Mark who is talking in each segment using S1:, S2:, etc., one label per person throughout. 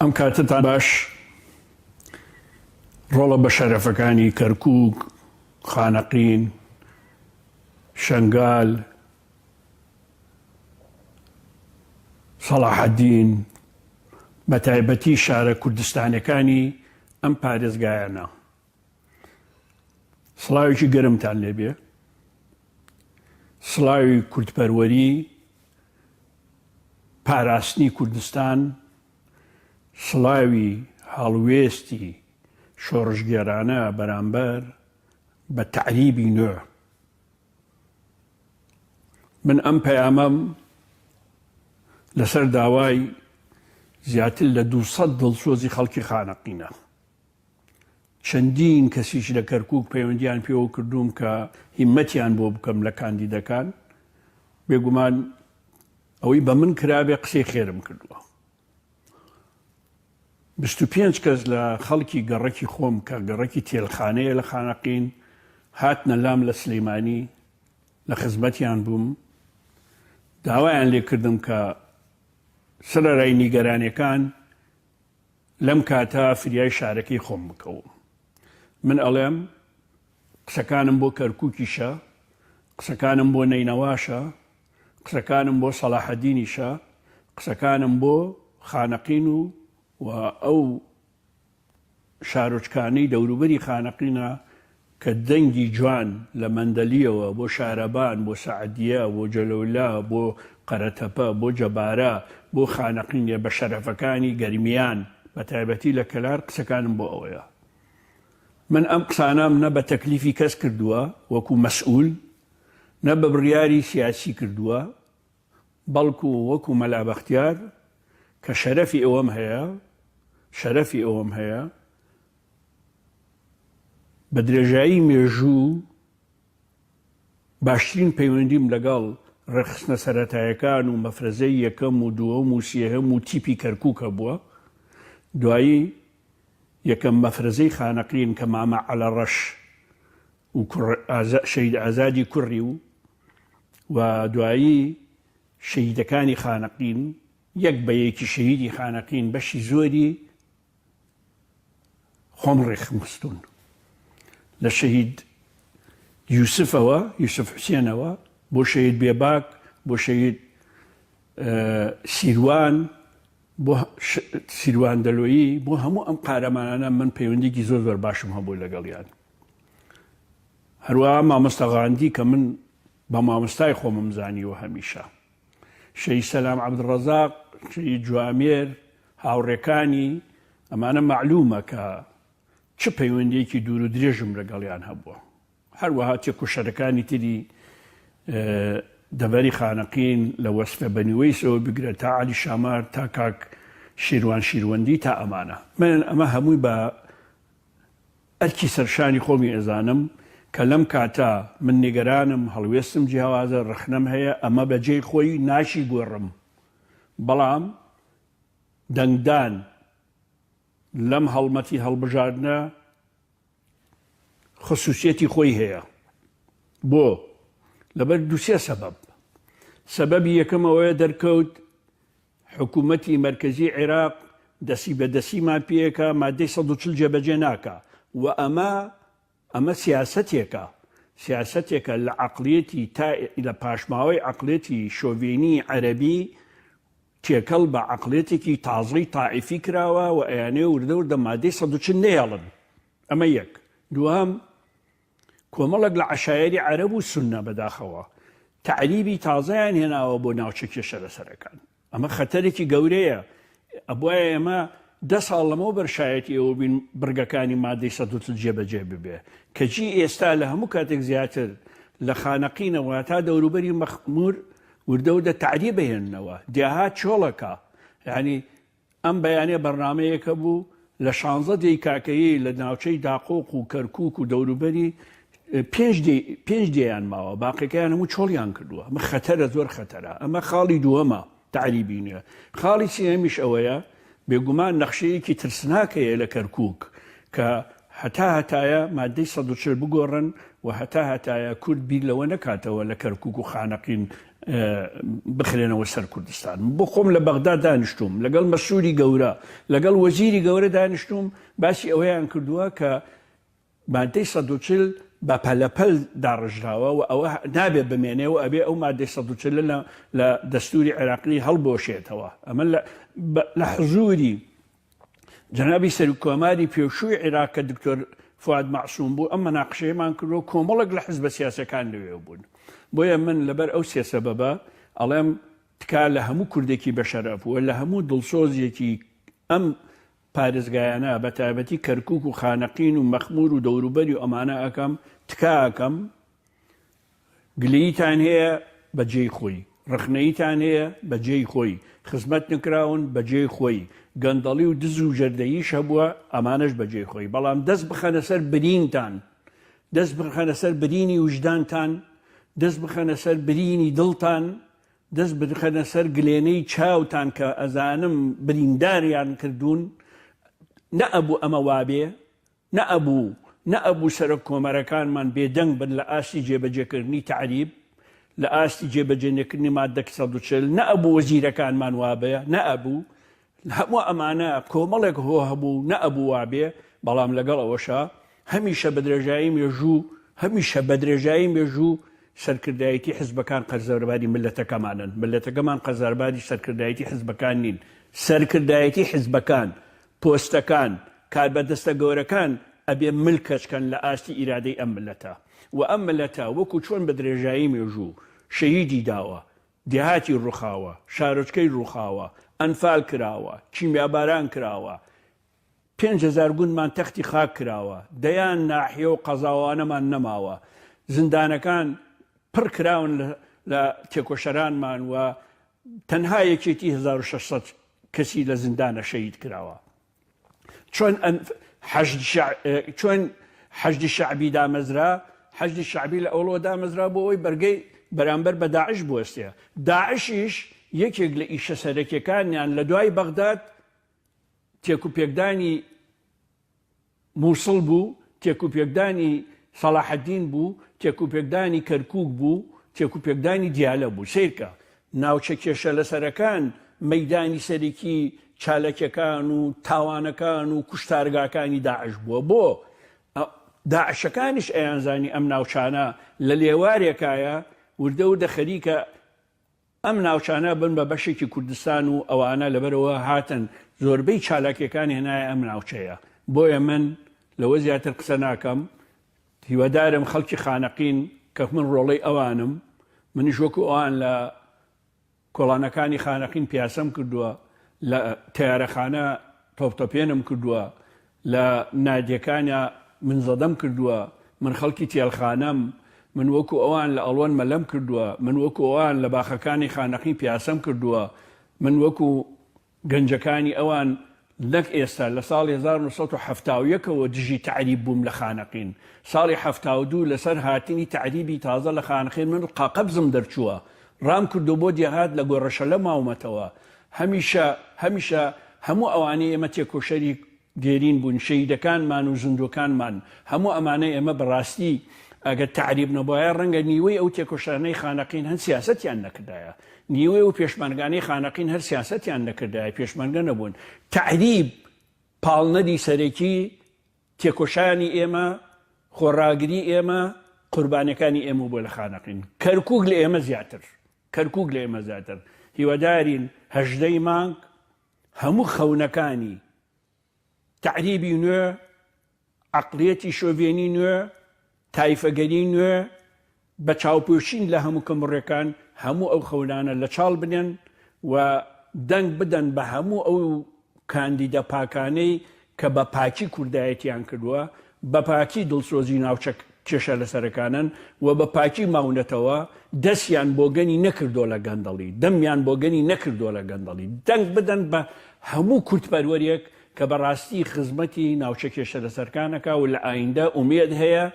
S1: ئەم کاتەتان باش ڕۆڵە بەشەرەفەکانی کەرکوک، خانەقین، شەنگال، سەڵاحەدین، بەتایبەتی شارە کوردستانەکانی ئەم پارێزگایانە. سڵاوێکی گەرمتان لێبێ سڵاوی کوردپەروەری پاراستنی کوردستان سڵاوی هەڵوێستی شۆڕشگێرانە بەرامبەر بە تەعریبی نوێ من ئەم پەیامەم لەسەر داوای زیاتر لە 200 دڵسۆزی خەڵکی خانەقینە چەندین کەسیش لە کەرکوک پەیوەندیان پێوە کردووم کە هیمەتیان بۆ بکەم لە کاندیدەکان، بێگومان ئەوەی بە من کرابێ قسەی خێرم کردووە. 25 کەس لە خەڵکی گەڕەکی خۆم کە گەڕەکی تێلخانەیە لە خانەقین هاتنە لام لە سلیمانی لە خزمەتیان بووم داوایان لێکردم کە سەرەرای نیگەرانیەکان لەم کاتە فریای شارەکەی خۆم بکەوم. من ئەڵێم قسەکانم بۆ کەرکوکیشە، قسەکانم بۆ نەینەواشە، قسەکانم بۆ سەڵاحەدینیشە، قسەکانم بۆ خانەقین و و ئەو شارۆچکانەی دەوروبەری خانەقینە کە دەنگی جوان لە مەندەلییەوە بۆ شارەبان، بۆ سەعدیە، بۆ جەلەولا، بۆ قەرەتەپە، بۆ جەبارە، بۆ خانەقینیە بە شەرەفەکانی گەرمیان، بە تایبەتی لە کەلار قسەکانم بۆ ئەوەیە. من ئەم قسانەم نە بە تەکلیفی کەس کردووە وەکو مەسئول، نە بە بڕیاری سیاسی کردووە، بەڵکو وەکو مەلا بەختیار کە شەرەفی ئەوەم هەیە، شەرەفی ئەوەم هەیە بە درێژایی مێژوو باشترین پەیوەندیم لەگەڵ ڕێکخستنە سەرەتایەکان و مەفرەزەی یەکەم و دووەم و سێهەم و تیپی کەرکووک هەبووە. دوایی یەکەم مەفرەزەی خانەقین کە مامە عەلەڕەش و کوڕ شەهید ئازادی کوڕی و و دوایی شەهیدەکانی خانەقین یەک بە یەکی شەهیدی خانەقین بەشی زۆری خۆم ڕێکخستوون لە شەهید یوسفەوە یوسف حوسێنەوە بۆ شەهید بێباک بۆ شەهید سیروان بۆ سیروان دەلۆیی بۆ هەموو ئەم قارەمانانە من پەیوەندێکی زۆر زۆر باشم هەبوو لەگەڵیان هەروە مامۆستا غاندی کە من بە مامۆستای خۆمم زانیوە هەمیشە شەهید سەلام عەبدولڕەزاق، شەهید جوامێر، هاوڕێکانی، ئەمانە مەعلوومە کە چ پەیوەندییەکی دوور و درێژم لەگەڵیان هەبووە. هەروەها تێکۆشەرەکانی تری دەڤەری خانەقین لە وەسفە بەنیوەیسەوە بگرە تا عەلی شامار تا کاک شیروان شیروەندی تا ئەمانە. من ئەمە هەمووی بە ئەرکی سەرشانی خۆمی ئەزانم کە لەم کاتە من نیگەرانم، هەڵوێستم جیاوازە، رەخنەم هەیە، ئەمە بە جێی خۆی ناشیگۆڕم، بەڵام دەنگدان لەم هەڵمەتی هەڵبژاردنە خسوسیەتی خۆی هەیە. بۆ؟ لەبەر دووسێ سەبەب. سەبەبی یەکەم ئەوەیە دەرکەوت حکومەتی مەرکەزی عێراق دەسی بە دەسیمان پێکا مادەی 140 جێبەجێ ناکا و ئەمە ئەمە سیاسەتێکە سیاسەتێکە لە عەقڵیەتی تا لە پاشماوەی عەقڵیەتی شۆڤێنی عەرەبی تێکەڵ بە عەقڵیەتێکی تازەی تائیفی کراوە و ئەیانەوێ وردە وردە مادەی 140 نەهێڵن ئەمە یەک دووهەم کۆمەڵێک لە عەشایەری عەرەب و سوننە بەداخەوە تەعریبی تازەیان هێناوە بۆ ناوچە کێشە لەسەرەکان ئەمە خەتەرێکی گەورەیە ئەبوایە ئێمە دە ساڵ لەمەوبەر شایەتی ئەوە بین بڕگەکانی مادەی 140 جێبەجێ ببێ کەچی ئێستا لە هەموو کاتێک زیاتر لە خانەقینەوە تا دەوروبەری مەخمور وردە وردە تەعریب بهێننەوە دێهات چۆڵەکە یعنی ئەم بەیانیە بەرنامەیەک هەبوو لە شانزە دێی کاکەیی لە ناوچەی داقۆق و کەرکوک و دەوروبەری پێنج دێ پێنج دێیان ماوە باقیەکەیان هەموو چۆڵیان کردووە ئەمە خەتەرە زۆر خەتەرە ئەمە خاڵی دووەمە تەعریبی نوێ خاڵی سێهەمیش ئەوەیە بێگومان نەخشەیەکی ترسناک هەیە لە کەرکوک کە هەتا هەتایە مادەی 140 بگۆڕن و هەتا هەتایە کورد بیر لەوە نەکاتەوە لە کەرکوک و خانەقین. بخرێنەوە سەر کوردستان. بۆ خۆم لە بەغدا دانیشتووم لەگەڵ مەسروری گەورە، لەگەڵ وەزیری گەورە دانیشتووم، باسی ئەوەیان کردووە کە مادەی 140 بە پەلەپەل داڕژراوە و ئەوە نابێ بمێنێ و ئەبێ ئەو مادەی 140 لە لە دەستوری عێراقی هەڵبۆشێتەوە. ئەمە لە حزوری جەنابی سەرکۆماری پێشووی عێراق کە دکتۆر فواد مەعسوم بوو ئەم مەناقشەیەمان کردو کۆمەڵێک لە حزبە سیاسەکان لەوێ بوون. بۆیە من لەبەر ئەو سێ سەبەبە ئەڵێم تکا لە هەموو کوردێکی بەشەرەف و لە هەموو دڵسۆزێکی ئەم پارێزگایانە بە تایبەتی کەرکوک و خانەقین و مەخمور و دەوروبەری و ئەمانە ئەکەم تکا ئەکەم گلەییتان هەیە بە جێی خۆی، ڕەخنەییتان هەیە بە جێی خۆی، خزمەت نکراون بە جێی خۆی، گەندەڵی و دز و جەردەییش هەبووە ئەمانەش بە جێی خۆی، بەڵام دەست بخەنە سەر برینتان، دەست بخەنە سەر برینی ویژدانتان، دەست بخەنە سەر برینی دڵتان، دەست بخەنە سەر گلێنەی چاوتان کە ئەزانم برینداریان کردوون، نەئەبوو ئەمە وابێ، نەئەبوو نەئەبوو سەرۆک کۆمارەکانمان بێدەنگ بن لە ئاستی جێبەجێکردنی تەعریب، لە ئاستی جێبەجێ نەکردنی ماددە 140، نەئەبوو وەزیرەکانمان وابێ، نەئەبوو هەموو ئەمانە کۆمەڵێک هۆ هەبوو نەئەبوو وابێ، بەڵام لەگەڵ ئەوەشا هەمیشە بە درێژایی مێژوو هەمیشە بە درێژایی مێژوو سەرکردایەتی حزبەکان قەرزارباری مللەتەکەمانن، مللەتەکەمان قەرزارباری سەرکردایەتی حزبەکان نین، سەرکردایەتی حزبەکان پۆستەکان، کاربەدەستە گەورەکان ئەبێ مل کەچ کەن لە ئاستی ئیرادەی ئەم مللەتە و ئەم مللەتە وەکو چۆن بە درێژایی مێژوو شەهیدی داوە، دێهاتی ڕوخاوە، شارۆچکەی ڕوخاوە، ئەنفال کراوە، کیمیاباران کراوە، 5000 گوندمان تەختی خاک کراوە، دەیان ناحیە و قەزاوانەمان نەماوە، زیندانەکان پڕ کراون لە تێکۆشەرانمان و تەنها یەکێتی 1600 کەسی لە زیندانە شەهید کراوە. چۆن چۆن حەشدی شەعبی دامەزرا؟ حەشدی شەعبی لە ئەوڵەوە دامەزرا بۆ ئەوەی بەرگەی بەرامبەر بە داعش بوەستێ. داعشیش یەکێک لە ئیشە سەرەکیەکانیان لە دوای بەغداد تێکوپێکدانی موسڵ بوو، تێکوپێکدانی سەڵاحەدین بوو، تێکوپێکدانی کەرکوک بوو، تێکوپێکدانی دیالە بوو. سەیرکە ناوچە کێشە لەسەرەکان مەیدانی سەرەکی چاالەکیەکان و تاوانەکان و کوشتارگاکانی داعش بووە. بۆ داعشەکانیش ئەیانزانی ئەم ناوچانە لە لێوارێکایە وردە وردە خەریکە ئەم ناوچانە بن بە بەشێکی کوردستان و ئەوانە لەبەرئەوە هاتن زۆربەی چالاکیەکان هێنایە ئەم ناوچەیە بۆیە من لەوە زیاتر قسە ناکەم هیوادارم خەڵکی خانەقین کە من ڕۆڵەی ئەوانم منیش وەکو ئەوان لە کۆڵانەکانی خانەقین پیاسەم کردووە لە تەیارەخانە تۆپتەپێنم کردووە لە نادیەکانا من زەدەم کردووە، من خەڵکی تێلخانەم، من وەکو ئەوان لە ئەڵوەن مەلەم کردووە، من وەکو ئەوان لە باخەکانی خانەقین پیاسەم کردووە، من وەکو گەنجەکانی ئەوان نەک ئێستا لە ساڵی 1971 ەوە دژی تەعریب بووم لە خانەقین، ساڵی 72 لەسەر هاتنی تەعریبی تازە لە خانەقین من قاقەبزم دەرچووە، ڕام کردووە بۆ دێهات لە گۆڕەشەلە ماومەتەوە، هەمیشە هەمیشە هەموو ئەوانەی ئێمە تێکۆشەری دێرین بوون، شەهیدەکانمان و زیندووەکانمان، هەموو ئەمانە ئێمە بەڕاستی ئەگەر تەعریب نەبوایە ڕەنگە نیوەی ئەو تێکۆشانەی خانەقین هەن سیاسەتیان نەکردایە، نیوەی ئەو پێشمەرگانەی خانەقین هەر سیاسەتیان نەکردایە، پێشمەرگە نەبوون. تەعریب پاڵنەری سەرەکی تێکۆشانی ئێمە، خۆڕاگری ئێمە، قوربانیەکانی ئێمە بووە لە خانەقین. کەرکووک لە ئێمە زیاتر. کەرکوک لە ئێمە زیاتر. هیوادارین هەژدەی مانگ هەموو خەونەکانی تەعریبی نوێ، عەقڵیەتی شۆڤێنی نوێ، تایفەگەری نوێ، بە چاوپۆشین لە هەموو کەموڕێکان هەموو ئەو خەونانە لە چاڵ بنێن و دەنگ بدەن بە هەموو ئەو کاندیدە پاکانەی کە بە پاکی کوردایەتیان کردووە، بە پاکی دڵسۆزی ناوچە کێشە لەسەرەکانن و بە پاکی ماونەتەوە، دەستیان بۆگەنی نەکردووە لە گەندەڵی، دەمیان بۆگەنی نەکردووە لە گەندەڵی. دەنگ بدەن بە هەموو کوردپەروەرێک کە بەڕاستی خزمەتی ناوچە کێشە لەسەرکان ئەکا و لە ئایندە ئومێد هەیە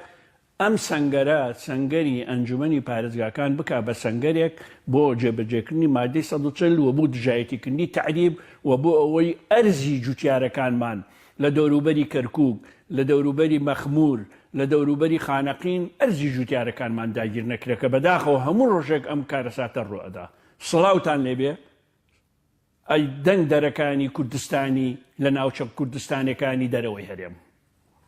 S1: ئەم سەنگەرە سەنگەری ئەنجومەنی پارێزگاکان بکا بە سەنگەرێک بۆ جێبەجێکردنی مادەی 140 و بۆ دژایەتیکردنی تەعریب و بۆ ئەوەی ئەرزی جوتیارەکانمان لە دەوروبەری کەرکوک، لە دەوروبەری مەخمور، لە دەوروبەری خانەقین ئەرزی جوتیارەکانمان داگیر نەکرێ کە بەداخەوە هەموو ڕۆژێک ئەم کارەساتە ڕوئەدا. سڵاوتان لێبێ ئەی دەنگ دەرەکانی کوردستانی لە ناوچە کوردستانێکانی دەرەوەی هەرێم.